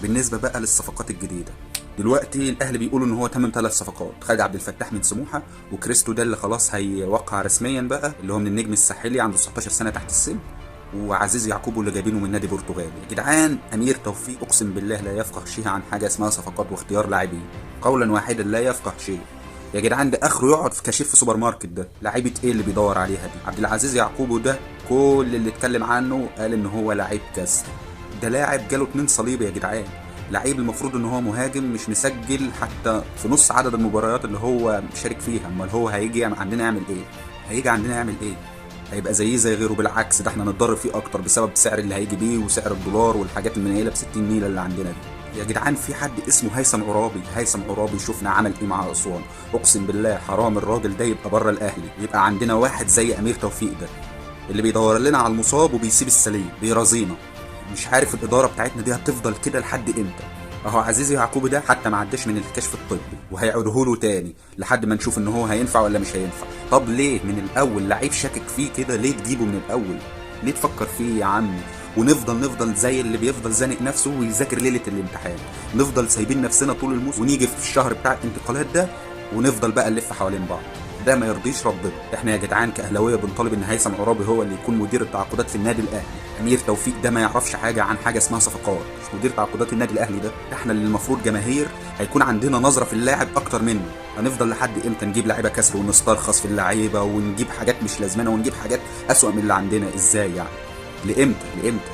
بالنسبة بقى للصفقات الجديدة، دلوقتي الاهلي بيقولوا ان هو تمم 3 صفقات: خالد عبد الفتاح من سموحه، وكريستو ده اللي خلاص هيوقع رسميا بقى اللي هو من النجم الساحلي عنده 19 سنة تحت السن، وعزيز يعقوبو اللي جايبينه من نادي برتغالي. يا جدعان امير توفيق اقسم بالله لا يفقه شيء عن حاجة اسمها صفقات واختيار لاعبين، قولا واحدا لا يفقه شيء. يا جدعان ده اخره يقعد في كاشير في سوبر ماركت. ده لعيبة ايه اللي بيدور عليها دي؟ عبد العزيز يعقوبو ده كل اللي اتكلم عنه قال ان هو لعيب كسر. ده لاعب جاله 2 صليب يا جدعان، لعيب المفروض ان هو مهاجم مش مسجل حتى في نص عدد المباريات اللي هو شارك فيها. امال هو هيجي عندنا يعمل ايه؟ هيجي عندنا يعمل ايه؟ هيبقى زيه زي غيره؟ بالعكس ده احنا نتضرر فيه اكتر بسبب سعر اللي هيجي بيه وسعر الدولار والحاجات المنيله ب 60 نيله اللي عندنا دي. يا جدعان في حد اسمه هيثم عرابي، هيثم عرابي شفنا عمل ايه مع اسوان، اقسم بالله حرام الراجل ده يبقى بره الاهلي، يبقى عندنا واحد زي امير توفيق ده اللي بيدور لنا على المصاب وبيسيب السليم بيرازينا. مش عارف الادارة بتاعتنا دي هتفضل كده لحد امتى. اهو عزيزي يعقوب ده حتى ما عداش من الكشف الطبي وهيعوده له تاني لحد ما نشوف ان هو هينفع ولا مش هينفع. طب ليه من الاول لعيب شاكك فيه كده؟ ليه تجيبه من الاول؟ ليه تفكر فيه يا عم؟ ونفضل زي اللي بيفضل زانق نفسه ويذاكر ليلة الامتحان، نفضل سايبين نفسنا طول الموسم ونيجي في الشهر بتاع الانتقالات ده ونفضل بقى نلف حوالين بعض. ده ما يرضيش ربنا. احنا يا جدعان كاهلاويه بنطالب ان هيثم عرابي هو اللي يكون مدير التعاقدات في النادي الاهلي. امير توفيق ده ما يعرفش حاجة عن حاجة اسمها صفقات، مش مدير تعاقدات النادي الاهلي ده. احنا اللي المفروض جماهير هيكون عندنا نظره في اللاعب اكتر منه. هنفضل لحد امتى نجيب لعيبة كسر ونسترخص في اللعيبة ونجيب حاجات مش لازمانه ونجيب حاجات اسوأ من اللي عندنا؟ ازاي يعني؟ لامتى لامتى؟